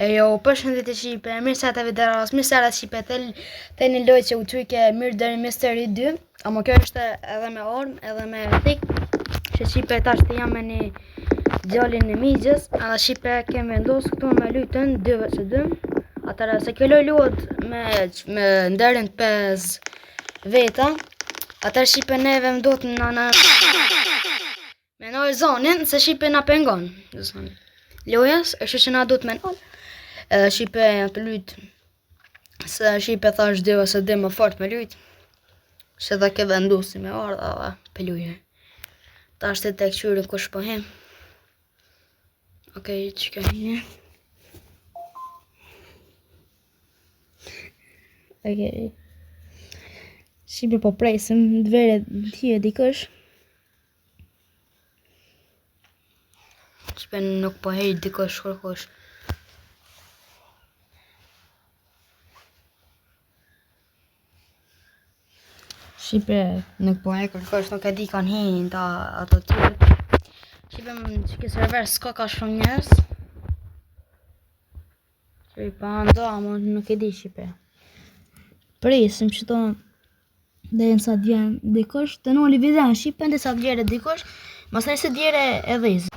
E jo, përshëndetje Shqipe, mirë se erdhët videos, mirë se erdhët Shqipe, te, te një lojë që u quajke Murder Mystery 2, ama kjo është edhe me armë, edhe me thik, që Shqipe tash të jam me një djalin e mixhës, edhe Shqipe kem vendos këtu me lujtën 2 vs 2, atëherë se kjo lojë luhet me, me nderin 5 veta, atëherë Shqipe neve më duhet në në Me nal zonin, se Shqipe na pengon zoni. Lojas, është që na duhet me nal. Edhe Shqipe janë të lujt. Se Shqipe thash dy ose dy më fort me lujt. Se dhe ke vendosi me ardha dhe pe lujë. Tash të tek qyrin kush po him. Okej, okay, që ka hini. Okej. Okay. Shqipe po presim, të vere të hije dikush. Shqipe nuk po hej dikush kërkush. Shqipe nuk po hej kërkush, nuk e di kanë hinë ta ato tjerët. Shqipe në që ke server s'ka ka shumë njerëz. Që i pa ndo, ama nuk e di Shqipe. Presim që to Dhe në sa të vjen dikush, të noli videon Shqipe, dhe sa të vjere dikush, mas nëse të vjere e dhezë.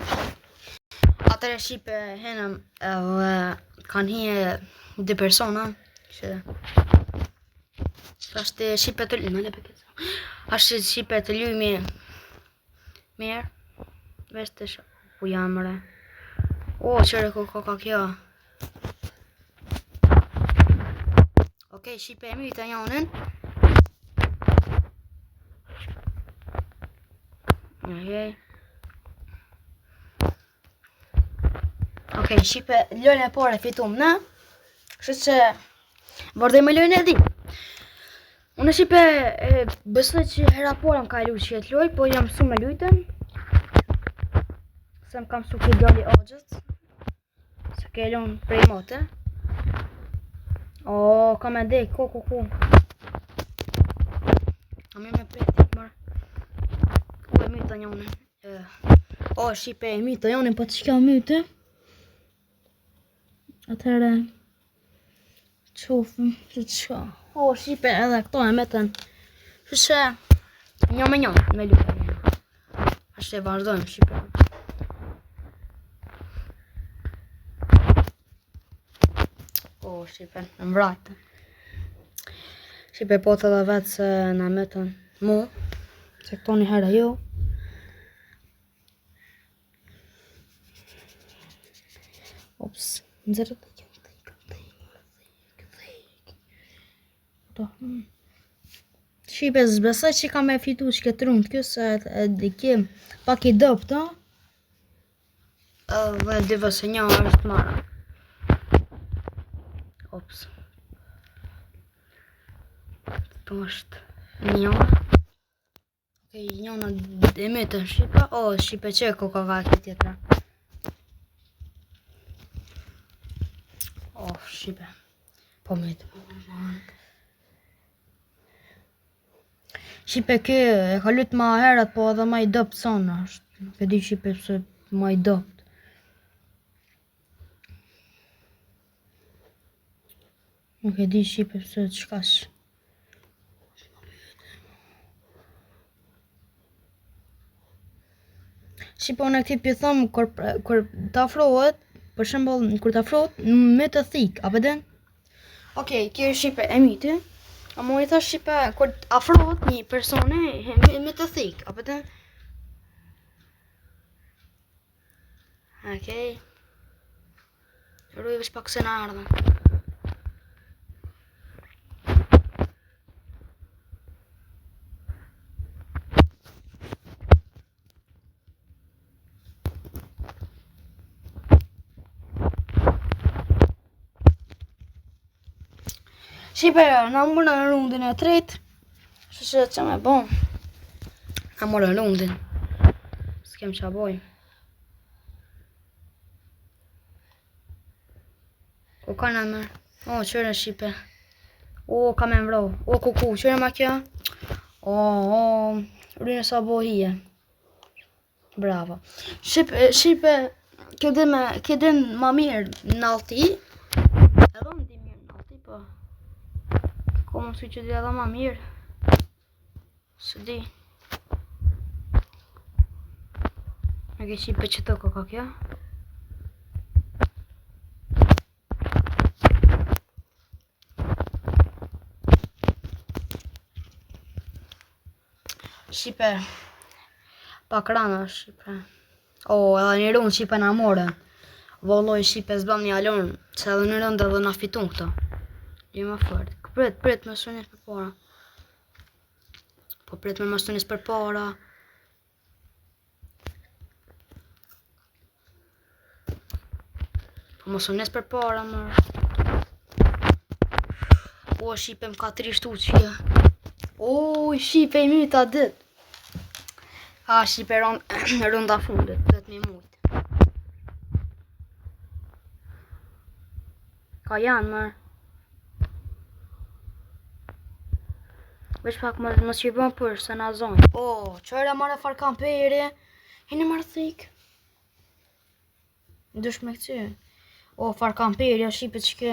Atëre Shqipe henëm edhe kanë hije dy persona, që Tash të Shqipe të lymë, në përket. Ashtë Shqipe të lymi mirë, vesh të shë, ku jam re. O, qëre ku ka ka kjo. Okej, Shqipe e myta njonën. Okej. Okej, Shqipe, lojën e parë e fitum na. Kështu që vazhdojmë me lojën e dytë. Unë Shqipe e, besoj që hera parë më ka lu që jetë lojë, po jam mësu me lujtën. Se më kam mësu këtë djali axhës. Se ke lon prej mote. O, ka me dek, ku, ku, ku. A mirë me preti, marë. O, e myta njonën. O, Shqipe, e myta njonën, po të shka mytë. Atëherë, qofëm, që të shka. O, Shqipe, edhe këto e metën. Shqe, një me një, me lutë. Ashtë e vazhdojmë, Shqipe. O, Shqipe, në mbrajtë. Shqipe, po të dhe vetë se në metën mu, se këto një herë jo. Ops, në zërë të thikë, thikë, thikë, thikë. Po. Shqipe, s'besoj që ka me fitu që këtë rund, kjo se e dikim pak i dobët, ë? Dhe dy vs një është mara. Ops. Këtu është një. Okej, njëna e metën Shqipe. O, Shqipe që ko ka ka këtë tjetra. O, Shqipe. Po metë. Shqipe kë e ka lut ma herët, po edhe ma i dobt son është. Nuk e di Shqipe pse ma i dobt. Nuk e di Shqipe pse çkash. Shqipe unë këtij po i thom kur kur të afrohet, për shembull kur të afrohet me të thik, apo den? Okej, kjo është Shqipe e myti. Ama i thash Shqipe kur të afrohet një person e me, me të thik, apo den? Okej. Ruj veç pak se na ardhën. Shqipe, na morën rundin e tretë, që që që me bon, na morën rundin, s'kem ça bojmë. Ku ka në mërë? O, qyre Shqipe. O, ka me mvro. O, ku ku, qyre ma kjo? O, o, rrynë sa bo hije. Bravo. Shqipe, shqipe. Kjo din me, kjo din ma mirë në alti. Edhe unë di mirë në alti, po. Kjo ko mundësi që di edhe ma mirë. Së di. Me ke shqipe që të ka kjo. Shqipe, pak rana, shqipe. O, oh, edhe një rund shqipe na morën. Valloj shqipe s'bam një alon, se edhe një rund edhe na fitun këto. Jo më fort. Prit, prit, mos u nis përpara. Po prit me mos u nis përpara. Po mos u nis përpara, më. O, shqipe më ka trishtu që O, shqipe i myta dit. A, shqipe rund, runda fundit, do të mi mujt. Ka janë, mër. Veç pak më mos i bën për se na zonë. O, oh, qëra marrë far kamperi. Hini marrë thik. Dush me këty. O, far kamperi, o shqipe që ke.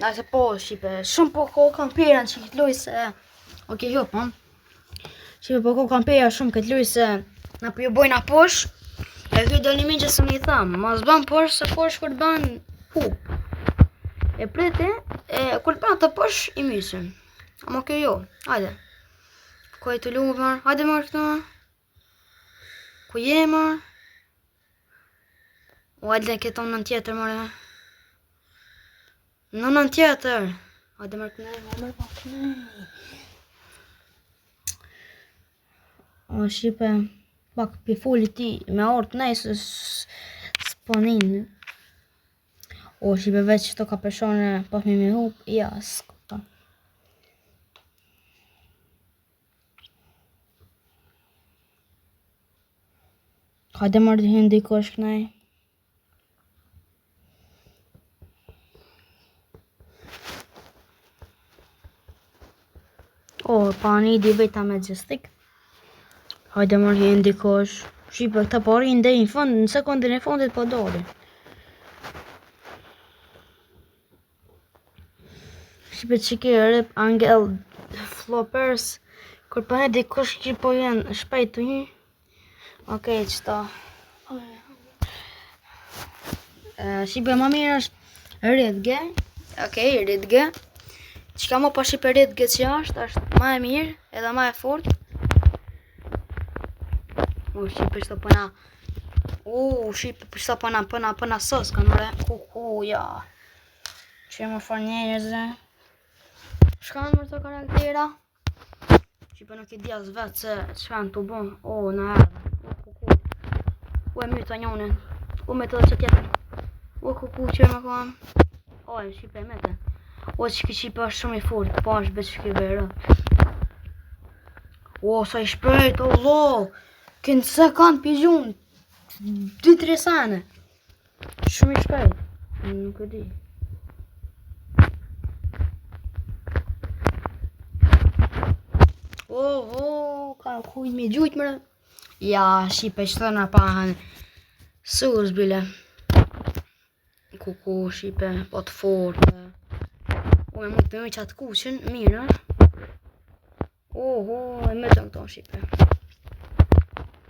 Nëse po, shqipe, shumë po ko kamperi në që këtë lojë se... Okej, jo, po. Shqipe po ko kamperi shumë këtë lojë se... Na po ju bojna push. E kjo do një që së më i thamë. Mos bën push, se push kur bën hup. E priti, e kur bën të push, i mysim. Ama kjo jo, hajde. Ku e të lumë, mërë? Hajde mërë këtu. Ku je mërë? O, hajde këto në tjetër mërë. Në në tjetër. Hajde mërë këne, mërë pa këne. O, shqipe, pak pi foli ti me orë të nejsë, s'po nin. O, shqipe veç qëto ka peshone, pas mi mi hup, ja, s'ka. Hajde mërë të hyn dikush kënej. O, pa një di veta me gjistik. Hajde mërë hyn dikush. Shqipe, këta po rrinë deri në fund, në sekondin e fundit po dalin. Shqipe që ke rip Angel Floppers Kur po e dikush që po jenë shpejt të një Okej, qëto Shqipe ma mirë është Ridge Okej, Ridge Qka më pa shqipe Ridge që është është ma e mirë edhe ma e fort U, shqipe qëto po na U, shqipe qëto po na po na po na sos kanë ore Ku, ku, ja Që më farë njerëz Shka në të karaktera Shqipe nuk i di as vetë se çka janë të bon. O, na erdhe. O, ku, ku. U e myta njonin. U me të dhe që tjetër. U, ku, ku, që me kohan. O, e shqipe e mete. O, që ki shqipe është shumë i fort. Po, është betë që ki verë. O, sa i shpejt, o, lo. Kënë sekund pi gjunë. Dy, tre sene. Shumë i shpejt. Nuk e di. Oh, oh, ka kujt me gjujt mërë. Ja, shqipe që thëna pa hanë. Sus, bile. Kuku, shqipe, po të fort. U, me mujtë me mujtë qatë kuqin, mirë. Oho, e me të këto shqipe.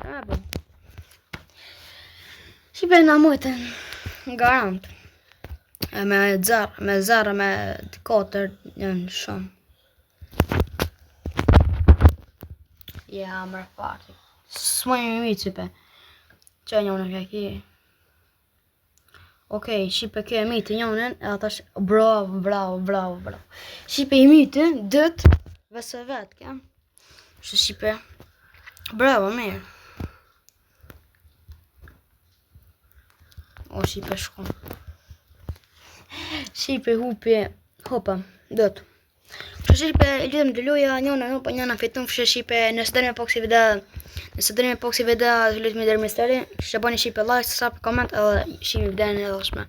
A, po. Shqipe na mujtën, garant. E me zero, me zero, me katër, janë shumë. Ja, mërë farti. S'moj me mi shqipe. Që njënë në ki? Okej, shqipe kjo e myti njënën, e ata sh... Bravo, bravo, bravo, bravo. Shqipe i myti, dytë, vese vetë, ke? Shë shqipe, bravo, mirë. O, shqipe shko. Shqipe hupi, hopa, dytë. Kështu shqipe lutem të loja njëna nuk po njëna fiton kështu shqipe nëse doni me pa kësi video nëse doni me pa kësi video lutem Murder Mystery kështu që bëni shqipe like subscribe comment edhe shihemi videon e ardhshme.